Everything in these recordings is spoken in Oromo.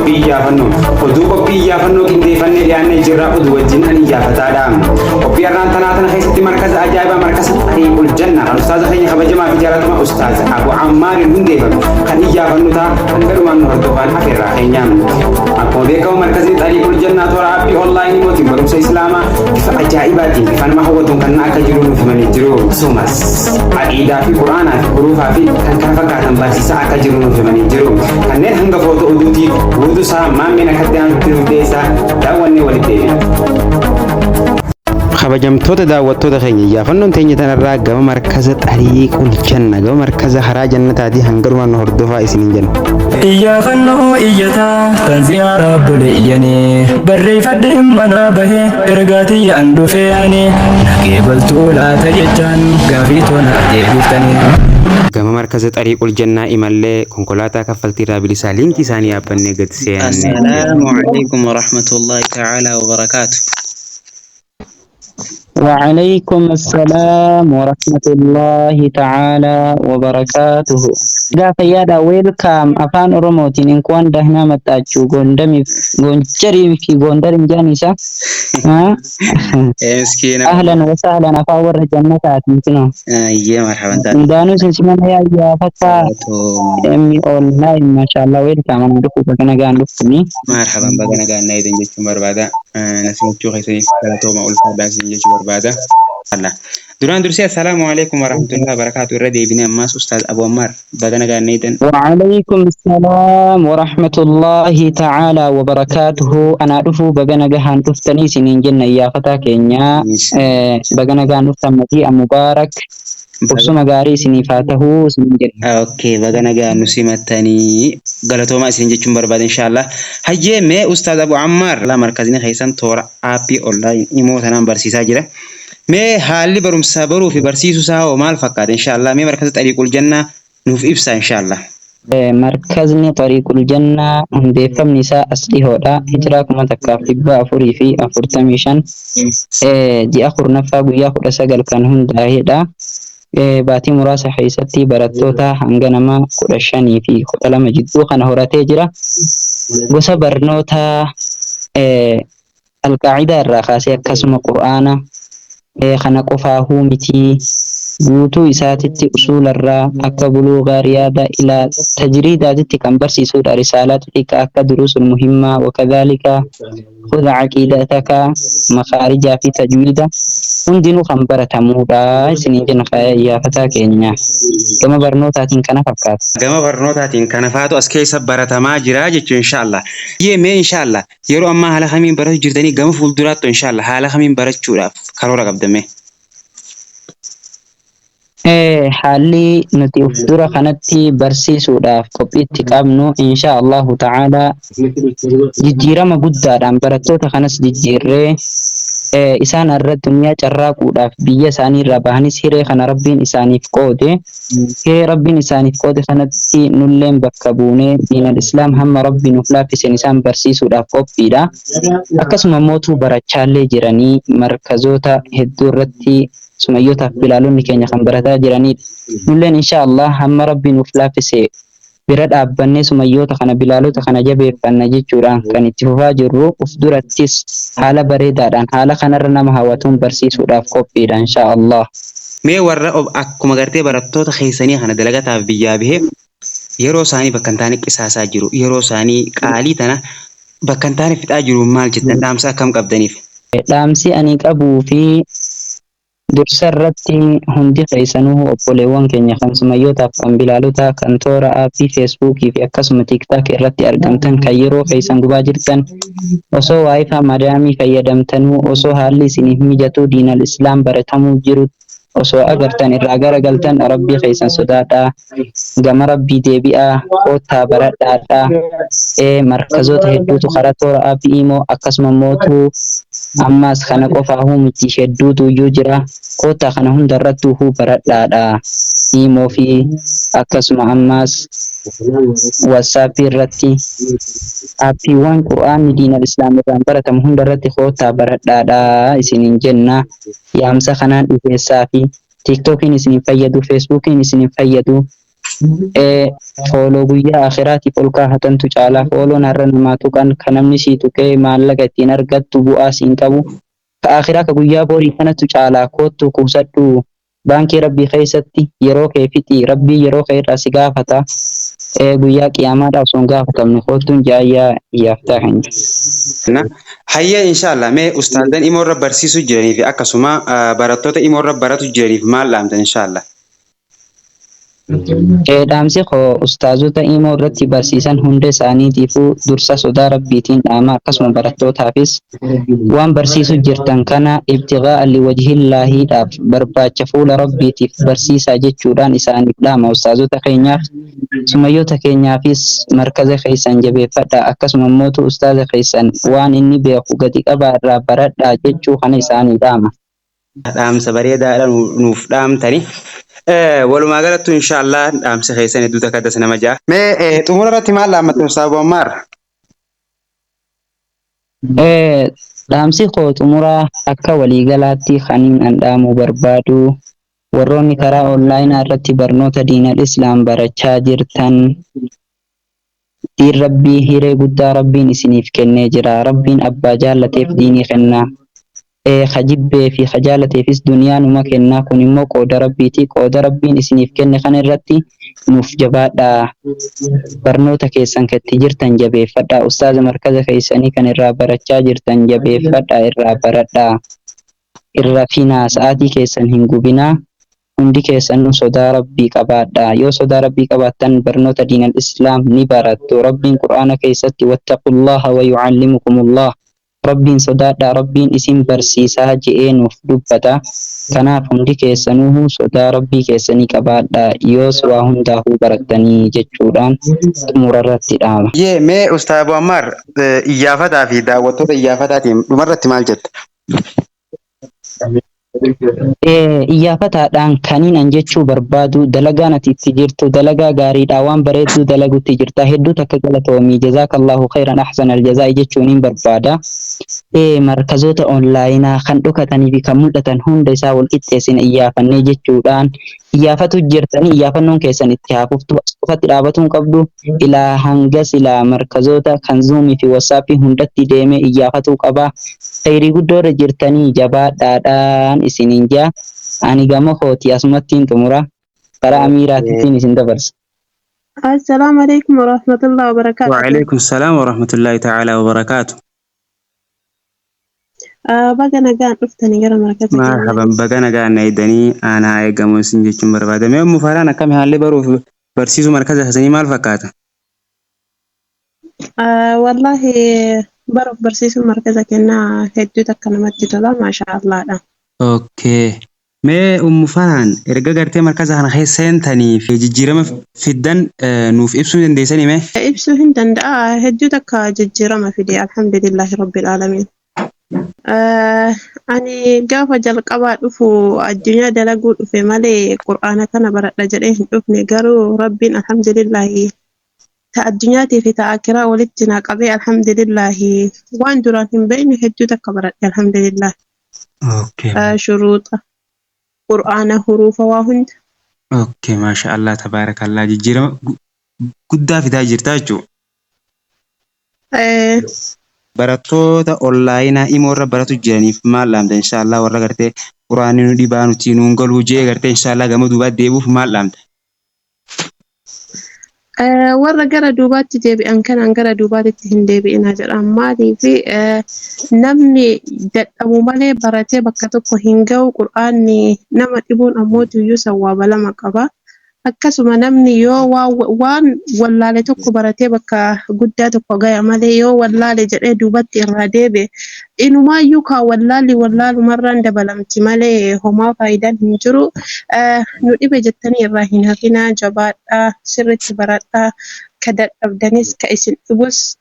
Qophii Iyyaafannoo. Oduu qophii iyyaafannoo qindeeffannee dhiyaannee jirra oduu wajjin ani iyyaafataadha. Qophii har'aan tanaa tana keessatti markaza ajaa'ibaa markaza Xariiqul Janna kan ustaaza keenya kabajamaa fi jaalatamaa ustaaza Abu Ammaariin hundeeffame kan iyyaafannu ta'a hanga dhumaan nu hordofaan afeerraa keenya. Akkuma beekamu markazni Xariiqul Jannaa toora aappii onlaayinii mootiin barumsa Islaamaa bifa ajaa'ibaatiin bifa nama hawwatuun kan akka jiru nuuf himanii jiru. Akkasumas aqiidaa fi quraanaa fi huruufaa fi kan kana fakkaatan barsiisaa akka jiru nuuf himanii jiru. Kanneen hanga footoo oduutii guutuu isaa maammeen akkatti aanutti nuuf dhiyeessaa daawwannee walitti deebina. Kabajamtoota daawwattoota keenya iyyaafannoon teenya tanarraa gama markaza Xariiqul Janna gama markaza karaa jannataatii hanga dhumaan nu hordofaa isiniin jenna. Iyyaafannoo iyyataa tan ziyaaraa boleeyyanii barreeffadhe manaa bahe ergaa tiyyaan dhufee ani nagee baltuu laata jechaan gaafii toona deebiftanii. Gama markaza Xariiqul Jannaa imallee konkolaataa kaffaltiirraa bilisaa liinkii isaanii yaabbannee gad seennee jirra. Assalaamu alaikum warahmatullahi ta'ala wabarakaatu. وعليكم السلام ورحمة الله تعالى وبركاته Gaafa yaada welcome afaan Oromootiin እንኳን ደህና መጣችሁ ጎንደሚፍ ጎንጀሪም fi Gondarin jedhan isa. Miskiina. أهلا وسهلا afaan warra jannataatiin kunoo. Ayyee marhaban taate. Hundaanuu isin simana yaayyaafata Galatoom. emmi online mashallah welcome ana dhufu baga nagaan dhuftanii. Marhaban baga nagaan na eedan jechuun barbaada. Na simachuu keessaniif galatooma ulfaadhaan isin jechuu barbaada. Allah. Duraan dursee assalaamu alaikum warahmatullahi wabarakaatu irra deebinee ammaas Ustaaz Abu Ammaar baga nagaan na eedan. وعليكم السلام ورحمة الله تعالى وبركاته أنا دفو بغنا جهان دفتني سنين جنة يا فتا كينيا بغنا جهان دفتن مجيء مبارك قبسuma gaarii isiniif haa ta'u isiniin jenna. Okay, baga nagaan nu simattanii galatoomaa isin jechuun barbaada inshaallah. Hayyee mee Ustaaz Abu Ammaar markazni keessan toora aappii online imoo tanaan barsiisaa jira. Mee haalli barumsaa baruu fi barsiisuu isaa hoo maal fakkaata inshaallah? Mee markaza Xariiqul Jannaa nuuf ibsa inshaallah. Markazni Xariiqul Jannaa hundeeffamni isaa as dhihoodha. Hijiraa 1445 ji'a 10ffaa guyyaa 19 kan hundaa'edha. Baatii muraasa keessatti barattoota hanga nama 15 fi 12 jidduu kana horatee jira. Gosa barnootaa Alqaa'idaa irraa kaasee akkasuma Qur'aana kana qofaahuu mitii guutuu isaatitti usuularraa akka buluugaa riyaada ilaa tajriidaatitti kan barsiisuudha. Risaalaa xixiqqaa akka duruusul muhimmaa wakadhaalika khudha aqiidataka makaarijaa fi tajwiida hundinuu kan baratamuudha isiniin jenna iyyaafataa keenya. Gama barnootaatiin kana fakkaata. Gama barnootaatiin kana faatu as keessa baratamaa jira jechuun inshaallah. Hayyee mee inshaallah Yeroo ammaa haala kamiin barachuu jirtanii gama fuulduraatti inshallah haala kamiin barachuudhaaf karoora qabdan mee? Haalli nuti uf dura kanatti barsiisuudhaaf qophiitti qabnu insha Allahu ta'ala jijjiirama guddaadhaan barattoota kanas jijjiirree isaan irra duniyaa carraaquudhaaf biyya isaanii irraa bahanis hiree kana Rabbiin isaaniif qoode. Hiree Rabbiin isaaniif qoode kanatti nulleen bakka buunee diinal islaam hamma Rabbi nuuf laaffiseen isaan barsiisuudhaaf qophiidha. Akkasuma mootuu barachaallee jiranii markazoota hedduu irratti sumayyootaaf bilaalonni keenya kan barataa jiraniidha. Nulleen inshaa Allah hamma Rabbi nuuf laaffise bira dhaabbannee sumayyoota kana bilaalota kana jabeeffanna jechuudhaan kan itti fufaa jirru uf durattis haala bareedaadhaan haala kanarra nama hawatuun barsiisuudhaaf qophiidha inshaa Allah. Mee warra ob akkuma gartee barattoota keessanii kana dalagataaf biyyaa bahee yeroo isaanii bakka hin taane qisaasaa jiru yeroo isaanii qaalii tana bakka hin taane fixaa jiru maal jettan dhaamsa akkam qabdaniif? Dhaamsi ani qabuu fi Dursa irratti hundi keessanuu obboleewwan keenya kan sumayyootaaf kan bilaalotaa kan toora aappii feesbuukii fi akkasuma tiktak irratti argamtan kan yeroo keessan gubaa jirtan osoo waayifaa madaamii fayyadamtanuu osoo haalli isiniif mijatuu diinal islaam baratamuu jiru osoo agartan irraa garagaltan rabbii keessan sodaadhaa gama rabbii deebi'aa koottaa baradhaadhaa ee markazoota hedduutu karaa toora aappii imoo akkasuma mootuu Ammaas kana qofaahuu miti hedduutuuyyuu jira koottaa kana hundarrattuuhuu baradhaadha. Imo fi akkasuma ammaas WhatsApp irratti aappiiwwan qur'aanni diinal islaam irraan baratamu hundarratti koottaa baradhaadha isiniin jenna. Yaamsa kanaan dhiheessaafi. TikTokiin isin hin fayyadu, Facebookiin isin hin fayyadu. Follow guyyaa akhiraatiif ol kaahatantu caala. Follown har'a namaa tuqan ka namni sii tuqee maallaqa ittiin argattu bu'aa siin qabu. Ka akhiraa ka guyyaa borii kanatu caala. Koottu kuusadhu. Baankii Rabbii keessatti yeroo kee fixi. Rabbii yeroo kee irraa si gaafata. Guyyaa qiyaamaadhaa osoo hin gaafatamne koottuun jaayyaa iyyaaftaa kan jedhu. Hayyee inshallah, mee ustaazan imo irra barsiisuu jiranii fi akkasuma barattoota imo irra baratu jiraniif maal dhaamtan inshallah? Dhaamsi koo ustaazota imoo irratti barsiisan hunda isaaniitiifuu dursa sodaa Rabbiitiin dhaama. Akkasuma barattootaafis waan barsiisuu jirtan kana ibtighaa'a liwajhillaahiidhaaf, barbaacha fuula Rabbiitiif barsiisaa jechuudhaan isaaniif dhaama. Ustaazota keenyaaf, sumayyoota keenyaafis markaza keessan jabeeffadha, akkasuma immootu ustaaza keessan waan inni beeku gadi qabaa irraa baradhaa jechuu kana isaanii dhaama. Dhaamsa bareedaadha nuuf dhaamtani. Walumaa galattu inshallah dhaamsa keessan hedduu takka das nama ja'a. Mee xumura irratti maal dhaammattu, Ustaaz Abu Ammaar? Dhaamsi koo xumuraa akka waliigalaatti kanin an dhaamuu barbaadu, warroonni karaa onlaayinaa irratti barnoota diinal islaam barachaa jirtan, diin Rabbii hiree guddaa Rabbiin isiniif kennee jira. Rabbiin abbaa jaallateef diinii kenna. Ka jibbee fi ka jaalateefis duniyaa numa kennaa. Kun immoo qooda Rabbiiti. Qooda Rabbiin isiniif kenne kana irratti nuuf jabaadhaa. Barnoota keessan kan itti jirtan jabeeffadhaa. Ustaaza markaza keessanii kan irraa barachaa jirtan jabeeffadhaa, irraa baradhaa. Irra finaa, sa'aatii keessan hin gubinaa. Hundi keessanuu sodaa Rabbii qabaadhaa. Yoo sodaa Rabbii qabaattan barnoota diinal islaam ni barattu. Rabbiin Qur'aana keessatti "Wattaqullaha wa yucallimukumullah", Rabbiin sodaadhaa, Rabbiin isin barsiisaa je'ee nuuf dubbata. Kanaaf hundi keessanuuhu sodaa Rabbii keessanii qabaadhaa, yoos waa hundaafuu barattanii jechuudhaan xumura irratti dhaama. Yee, mee Ustaaz Abu Ammaar, iyyaafataa fi daawwattoota iyyaafataatiin dhumarratti maal jetta? Iyyaafataadhaan kaniin an jechuu barbaadu, dalagaan ati itti jirtu dalagaa gaariidha, waan bareedduu dalagutti jirta, hedduu takka galatoomii, jazaakallahu khayran ahsan aljazaa'i jechuuniin barbaada. Markazoota onlaayinaa kan dhokatanii fi kan mul'atan hunda isaa wal qixxeessina iyyaafannee jechuudhaan iyyaafatu jirtanii, iyyaafannoon keessan itti haa fuftu, as qofatti dhaabatuu hin qabdu. Ilaa hanga silaa markazoota kan Zuumii fi Watsaappii hundatti deemee iyyaafatuu qaba. Khayrii guddoo irra jirtanii, jabaadhaadhaan isiniin jaa. Ani gama kooti asumattiin xumura. Karaa amiiraatittiin isin dabarsa. Assalaamu alaikum warahmatullahi wabarakatuh. وعليكم السلام ورحمة الله تعالى وبركاته. Baga nagaan dhuftanii gara markaza Marhaban. Keenyaatti. Baga nagaan na eegdanii, aanaa eegamu isin jechuun barbaada. Mee Ummu Farhaan, akkami haalli baruuf barsiisuu markaza keessanii, maal fakkaata? Wallahi baruuf barsiisuun markaza kennaa hedduu takka namatti tola, maasha Allaadha. Okay. Mee Ummu Farhaan, erga gartee markaza kana keessa seentanii fi jijjiirama fiddan nuuf ibsuu dandeessanii mee? Ibsuu hin danda'a, hedduu takka jijjiirama fide, alhamdulillahi rabbil aalamiin. Ani gaafa jalqabaa dhufu addunyaa dalaguu dhufe malee Qur'aana kana baradha jedhee hin dhufne. Garuu Rabbiin alhamdulillahi ta addunyaatii fi ta akiraa walitti naa qabee, alhamdulillahi waan duraan hin beekne hedduu takka baradhe, alhamdulillah. Shuruuxa Qur'aana, huruufa, waa hunda. Okay, maasha Allah, tabaarakallah, jijjiirama guddaa fidaa jirta jechuudha. Eh. Barattoota onlaayinaa imoo irra baratu jiraniif maal dhaamta inshaallah? Warra gartee quraanni nu dhibaa, nuti nuun galuu jee gartee inshaallah gama duubaatti deebi'uuf maal dhaamta? Warra gara duubaatti deebi'an kanaan gara duubaatti hin deebi'inaa jedha. Maaliif, namni dadhabu malee baratee bakka tokko hin ga'u. Qur'aanni nama dhibuun ammoo iyyuu sawwaaba lama qaba. Akkasuma namni yoo waan wallaale tokko baratee bakka guddaa tokko gaya malee, yoo wallaale jedhee duubatti irraa deebi'e, inumaayyuu kaa wallaalli wallaalumarraan dabalamti malee homaa faayidaan hin jiru. Nu dhibe jettanii irraa hin hafinaa, jabaadhaa, sirriitti baradhaa. Ka dadhabdanis, ka isin dhibus,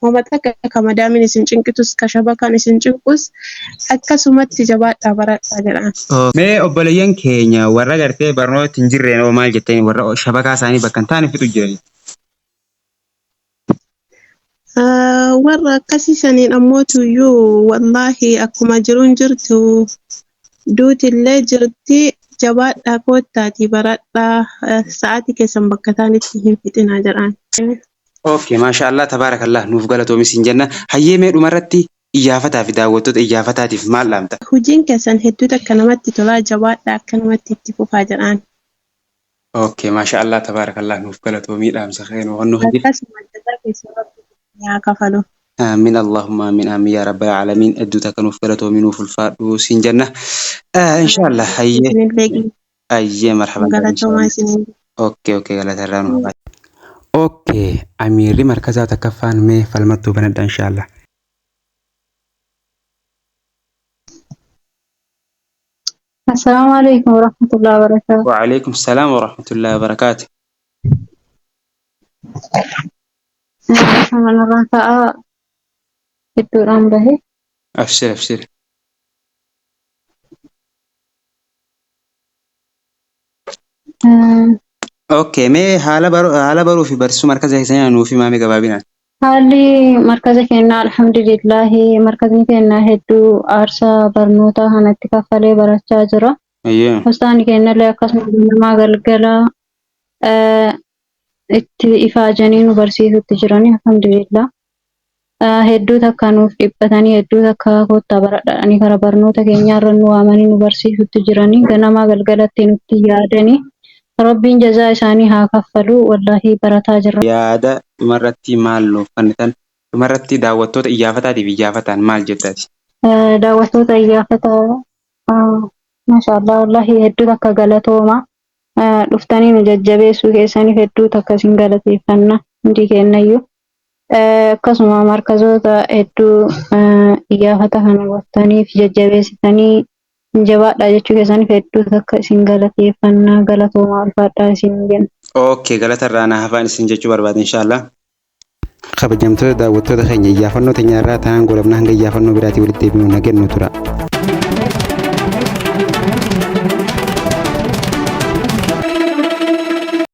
homa takka ka madaamin isin cinqitus, ka shabakaan isin cinqus, akkasumatti jabaadhaa baradhaa jedhaan. Mee obboleeyyan keenya warra gartee barnoota hin jirreen hoo maal jettanii, warra shabakaa isaanii bakka hin taane fixu jiranii? Warra akkasii saniin ammootuyyuu wallaahi akkuma jiruun jirtu duutillee jirti. Jabaadhaa koottaatii baradhaa sa'aatii keessan bakka taanitti hin fixinaa jedhaan. Okay, maasha Allah, tabaarakallah, nuuf galatoomi siin jenna. Hayyee mee dhumarratti iyyaafataa fi daawwattoota iyyaafataatiif maal dhaamta? Hojiin keessan hedduu takka namatti tolaa jabaadhaa akkanumatti itti fufaa jedhaan. Okay, maasha Allah, tabaarakallah, nuuf galatoomii dhaamsa kee nu honnuu keetiif. Akkasuma jazaa keessan rabbi isin haa kafalu. Aamin Allahumma aamin aamin yaa rabbal aalamiin hedduu takka nuuf galatoomii nuuf ulfaadhu siin jenna. Inshallah hayyee Isinillee hayyee marhaban galatoomaa isiniin. Okay okay galata irraa nu hafaa. Okay amiirri markazaa takkaffaan mee falmattuu banadha inshallah. Assalaamu alaikum warahmatullahi wabarakatuh. Wa'alaikum salaam wa rahmatullahi wa barakaatu. Kanarraa ka'aa hedduudhaan bahe. Abshir abshir. Okay mee haala baruu haala baruu fi barsiisuu markaza keessanii nuuf himaa mee gabaabinaan. Haalli markaza keenyaa alhamdulillaahi markazni keenya hedduu aarsaa barnootaa kanatti kaffalee barachaa jira. Ayyee. Ustaanni keenyallee akkasuma ganamaa galgala itti ifaajanii nu barsiisutti jirani alhamdulillah. Hedduu takka nuuf dhiphatanii hedduu takka kottaa baradhaadhanii karaa barnoota keenyaarra nu waamanii nu barsiisutti jiranii ganamaa galgalatti nutti yaadanii Rabbiin jazaa isaanii haa kaffalu wallaahi barataa jirra. Yaada dhumarratti maal nuuf kennitan? Dhumarratti daawwattoota iyyaafataatiif iyyaafataan maal jettati? Daawwattoota iyyaafataa maashaallah wallaahi hedduu takka galatooma. Dhuftanii nu jajjabeessuu keessaniif hedduu takka isin galateeffanna hundi keenyayyuu. Akkasuma markazoota hedduu iyyaafata kana gootaniif jajjabeessitanii jabaadhaa jechuu keessaniif hedduu takka isin galateeffanna galatoomaa ulfaadhaa isin jenna. Okay galata irraa na hafaan isin jechuu barbaada inshallah. Kabajamtoota daawwattoota keenya iyyaafannoo teenya irraa ta'an godhamna hanga iyyaafannoo biraatii walitti deebinu nagennu tura.